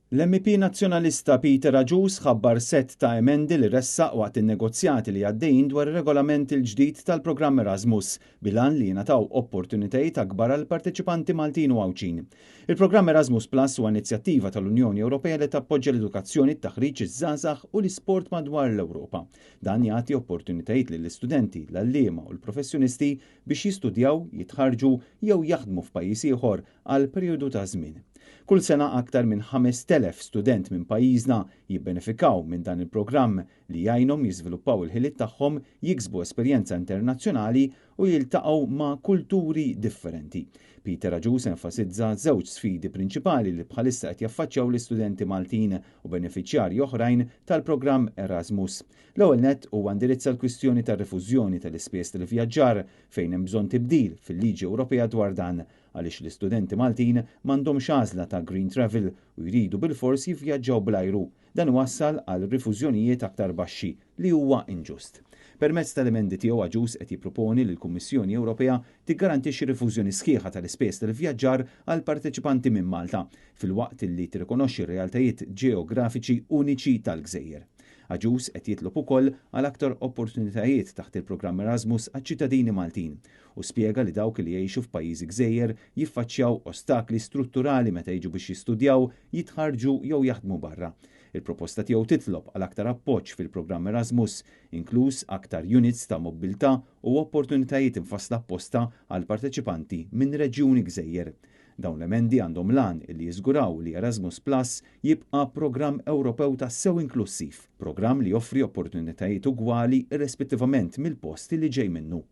L-MEP Nazzjonalista Peter Agius ħabbar sett ta' emendi li ressaq waqt in-negozjati li għaddejjin dwar ir-regolament il-ġdid tal-programm Erasmus, bil-għan li jingħataw opportunitajiet akbar għall-parteċipanti Maltin u Għawdxin. Il-programm Erasmus Plus huwa inizjattiva tal-Unjoni Ewropea li tappoġġja l-edukazzjoni, it-taħriġ, iż-żgħażagħ u l-isport madwar l-Ewropa. Dan jagħti opportunitajiet lill-istudenti, l-għalliema u l-professjonisti biex jistudjaw, jitħarrġu jew jaħdmu f'pajjiż ieħor għal perjodu ta' żmien. Kull sena aktar minn 5,000 student minn pajjiżna jibbenefikaw minn dan il-programm li jgħinhom jiżviluppaw il-ħiliet tagħhom, jiksbu esperjenza internazzjonali u jiltaqgħu ma' kulturi differenti. Peter Agius enfasizza żewġ sfidi prinċipali li bħalissa qed jaffaċċjaw l-istudenti Maltin u benefiċjarji oħrajn tal-programm Erasmus. L-ewwel nett huwa indirizza l-kwistjoni tar-rifużjoni tal-ispejjeż tal-ivvjaġġar fejn hemm bżonn tibdil fil-liġi Ewropea dwar dan għaliex l-istudenti Maltin m'għandhomx għażla ta' green travel u jridu bilfors jivvjaġġaw bl-ajru. Dan iwassal għal rifużjonijiet aktar baxxi, li huwa inġust. Permezz tal-emendi tiegħu Agius qed jipproponi li l-Kummissjoni Ewropea tiggarantixxi rifużjoni sħiħa tal-ispejjeż tal-ivvjaġġar għall-parteċipanti minn Malta, filwaqt li tirrikonoxxi r-realtajiet ġeografiċi uniċi tal-gżejjer. Agius qed jitlob ukoll għal aktar opportunitajiet taħt il-programm Erasmus għaċ-ċittadini Maltin u spjega li dawk li jgħixu f'pajjiżi gżejjer jiffaċċjaw ostakli strutturali meta jiġu biex jistudjaw, jitħarrġu jew jaħdmu barra. Il-proposta tiegħu titlob għal aktar appoġġ fil-programm Erasmus, inkluż aktar units ta' mobbiltà u opportunitajiet imfassla apposta għal parteċipanti minn reġjuni gżejjer. Dawn l-emendi għandhom l-għan li jiżguraw li Erasmus Plus jibqa' programm Ewropew tassew inklussiv, programm li joffri opportunitajiet ugwali irrispettivament mill-post li ġej minnu.